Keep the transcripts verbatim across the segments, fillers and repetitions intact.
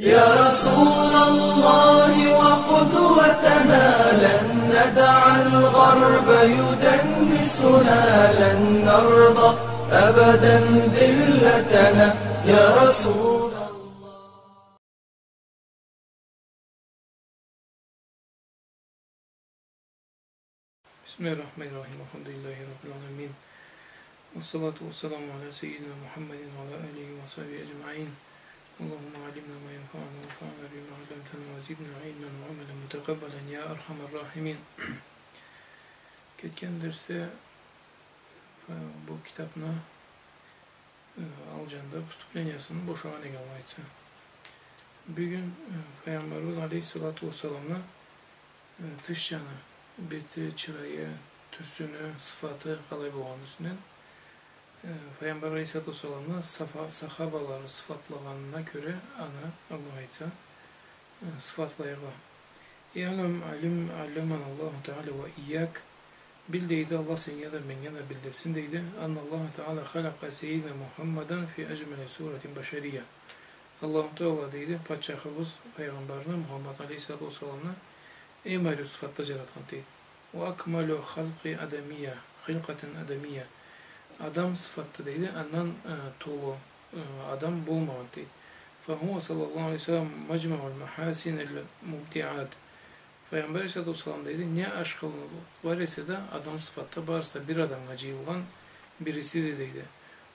يا رسول الله وقدوتنا، لن ندع الغرب يدنسنا، لن نرضى أبدا ذلتنا، يا رسول الله. بسم الله الرحمن الرحيم. الحمد لله رب العالمين. والصلاة والسلام على سيدنا محمد وعلى آله وصحبه أجمعين. اللهم علمنا ما ينفعنا وانفعنا بما علمتنا وزدنا علما وعملا متقبلا يا أرحم الراحمين. Кетген дерсде, э, бу китапны, э, алджанда поступлениесин бошагъан эдик, Аллах айтса. Бюгюн, э, Пайгъамбарыбыз алейхиссалату уассаламны, э, тыш джаны, бети, чырайы, тюрсюню, сыфаты къалай болгъанны юсюнден, э, Пайгъамбар алейхиссалату уассаламны сафа-, сахабалары сыфатлагъанына кёре аны, Аллах айтса, э, сыфатлайыкъ. اعلم, علم, علمنا الله تعالى وإياك. Бил, дейди, Аллах сеннге да, меннге да билдирсин, дейди. أن الله تعالى خلق سيدنا محمدا في أجمل صورة بشرية. Аллаху Таала, дейди, патчахыбыз, пайгъамбарны, Мухаммад алейхиссалату уассаламны эм ариу сыфатда джаратхан, дейди. وأكمل خلق آدمية، خلقة آدمية. Адам сыфатда, дейди, андан, э, толу, э, адам болмагъан, дейди. فهو صلى الله عليه وسلم مجمع المحاسن المبدعات. Пайгъамбар алейхиссалату уассалам, дейди, не ашхылыкъ бар эсе да, адам сыфатда барысы да бир адамгъа джыйылгъан бириси, дейди.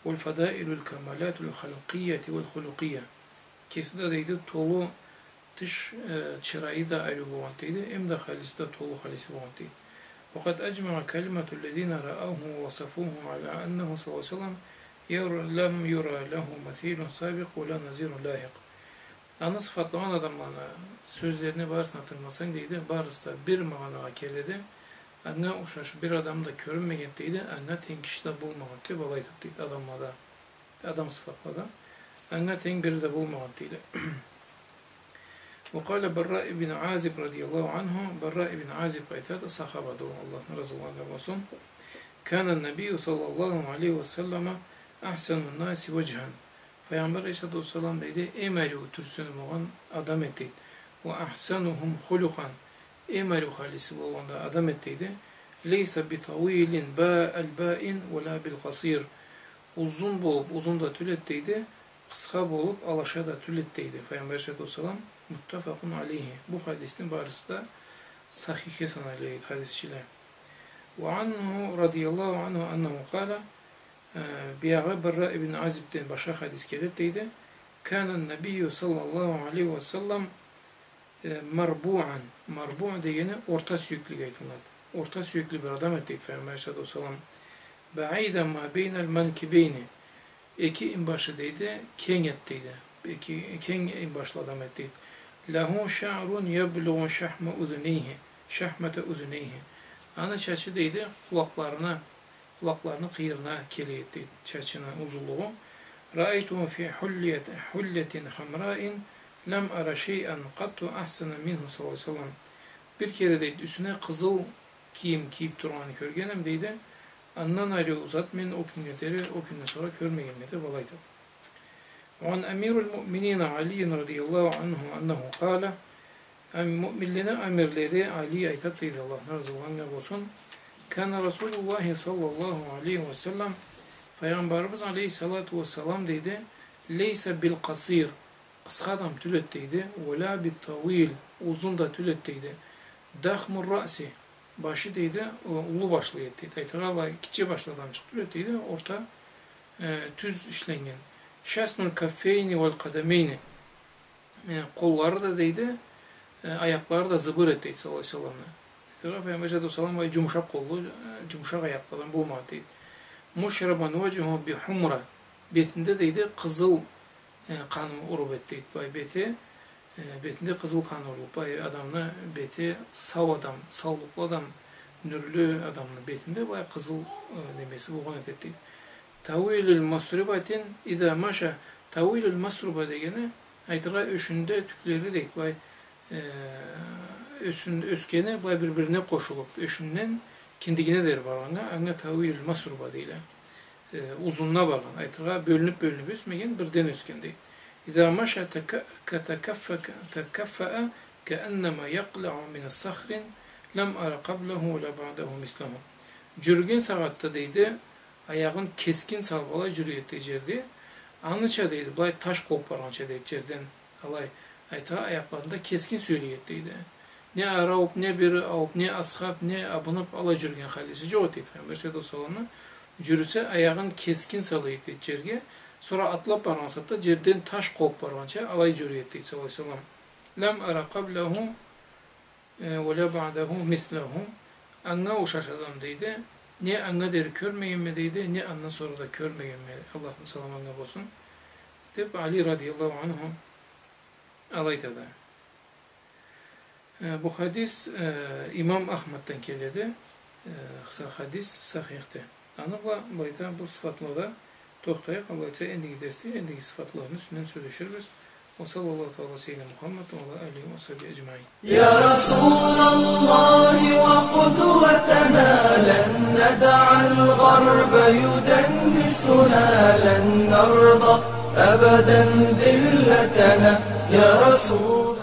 والفضائل الكمالات الخلقية والخلقية. Кеси да, дейди, толу тыш, э, чырайы да ариу болгъан, дейди, эм да халиси да толу халиси болгъан, дейди. وقد أجمع كلمة الذين رأوه ووصفوه على أنه صلى الله عليه وسلم ير-، لم ير له مثيل سابق ولا نظير لاحق. Аны сыфатлагъан адамланы сёзлерине барысына тынгыласанг, дейди, барысы да бир магъанагъа келеди. Анга ушаш бир адам да кёрюнмеген, дейди, анга тенг киши да болмагъан, деб алай айтады, дейди, адамлада. Адам сыфатлада. Анга тенг бири да болмагъан, дейди. وقال البراء بن عازب رضي الله عنه, Барра ибн Азиб айтады, сахабады ол, Аллахны разылыгъы анга болсун. كان النبي صلى الله عليه وسلم أحسن الناس وجها. Пайгъамбар алейхиссалату уассалам, дейди, эм ариу тюрсюню болгъан адам эди, дейди. وأحسنهم خلقا. Эм ариу халиси болгъан да адам эди, дейди. ليس بطويل البا-، البائن ولا بالقصير. Узун болуб, узун да тюл эди, дейди. Къысха болуб, алаша да тюл эди, дейди. Пайгъамбар алейхиссалату уассалам, متفق عليه. Бу хадисни барысы да сахихге санайла, дейди, хадисчиле. وعنه رضي الله عنه أنه قال, э, биягъы Барра ибн Азибден башха хадис келеди, дейди. كان النبي صلى الله عليه وسلم, э, مربوعا. Марбу дегени орта сюеклиге айтылады. Орта сюекли бир адам эди, дейди, Пайгъамбар алейхиссалату уассалам. بعيد ما بين المنكبين. Эки инбашы, дейди, кенг эди, дейди. Эки, кенг инбашлы адам эди, дейди. له شعر يبلغ شحم أذنيه, شحمة أذنيه. Аны чачы, дейди, къулакъларына, къулакъларыны къыйырына келе эди, дейди, чачыны узунлугъу. رأيته في حلية، حلة حمراء لم أر شيئا قط أحسن منه صلى الله عليه وسلم. Бир кере, дейди, юсюне къызыл кийим кийиб тургъанын кёргенме, дейди. Андан ариу зат мен ол кюннге дери, ол кюнден сора кёрмегенме деб алай айтады. وعن أمير المؤمنين علي رضي الله عنه أنه قال, ам-, муъминлени амирлери Али айтады, дейди, Аллахны разылыгъы анга болсун. كان رسول الله صلى الله عليه وسلم, Пайгъамбарыбыз алейхиссалату уассалам, дейди, ليس بالقصير, къысха адам тюл эди, дейди. ولا بالطويل, узун да тюл эди, дейди. ضخم الرأس, башы, дейди, у-, уллу башлы эди, дейди. Айтыргъа, былай, гитче башлы адамчыкъ тюл эди, дейди. Орта, э, тюз ишленнген. شثن الكفين والقدمين. Э, къоллары да, дейди, э, аякълары да зыбыр эди, дейди, саллаллаху алейхи ва салламны. Айтыргъа, Пайгъамбар алейхиссалату уассалам былай джумушакъ къоллу, э, джумушакъ аякълы адам болмагъан, дейди. مشربا وجهه بحمرة. Бетинде, дейди, къызыл, э, къан уруб эди, дейди. Былай бети, э, бетинде къызыл къан урулуб, былай адамны бети, сау адам, саулукълу адам, нюрлю адамны бетинде былай къызыл, э, немеси болгъан этеди, дейди. طويل المسربة إذا مشى. طويل المسربة дегени, айтыргъа, ёшюнде тюклери, дейди, былай, э, ёсюн-, ёсгени былай бир-бирине къошулуб, ёшюнден киндигине дери баргъаннга, анга طويل المسربة дейле. Э, узунуна баргъан, айтыргъа, бёлюнюб-бёлюнюб ёсмеген, бирден ёсген, дейди. إذا مشى تك-، كتكف-، تكفأ كأنما يقلع من الصخر، لم أر قبله ولا بعده مثله. Джюрюген сагъатда, дейди, аягъын кескин салыб алай джюрюй эди, дейди, джерде. Аныча, дейди, былай таш къобуб баргъанча, дейди, джерден алай, айта, аякъларында кескин сюеллей эди, дейди. Не ары аууб, не бери аууб, не асхаб, не абыныб, алай джюрюген халиси джокъ эди, дейди. Файгъамбар саллаллаху алейхи ва салламны джюрюсе, аягъын кескин сала эди, дейди, джерге. Сора атлаб баргъан сагъатда джерден таш къобуб баргъанча алай джюрюй эди, дейди, саллаллаху алейхи ва саллам. لم أر قبله, э, ولا بعده مثله. Анга ушаш адам, дейди, не анга дери кёрмегенме, дейди, не андан сора да кёрмегенме, Аллахны саламы анга болсун, деб Али радияллаху анху алай айтады. Э, бу хадис, э, имам Ахмаддан келеди. Э, са-, хадис сахихди. Аны бла былайда бу сыфатлада тохтайыкъ. Аллах айтса, эндиги дерсде эндиги сыфатланы юсюнден сёлеширбиз. وصلى الله تعالى على سيدنا محمد وعلى آله وصحبه أجمعين. يا رسول الله وقدوتنا، لن ندع الغرب يدنسنا، لن نرضى أبدا ذلتنا. يا رسول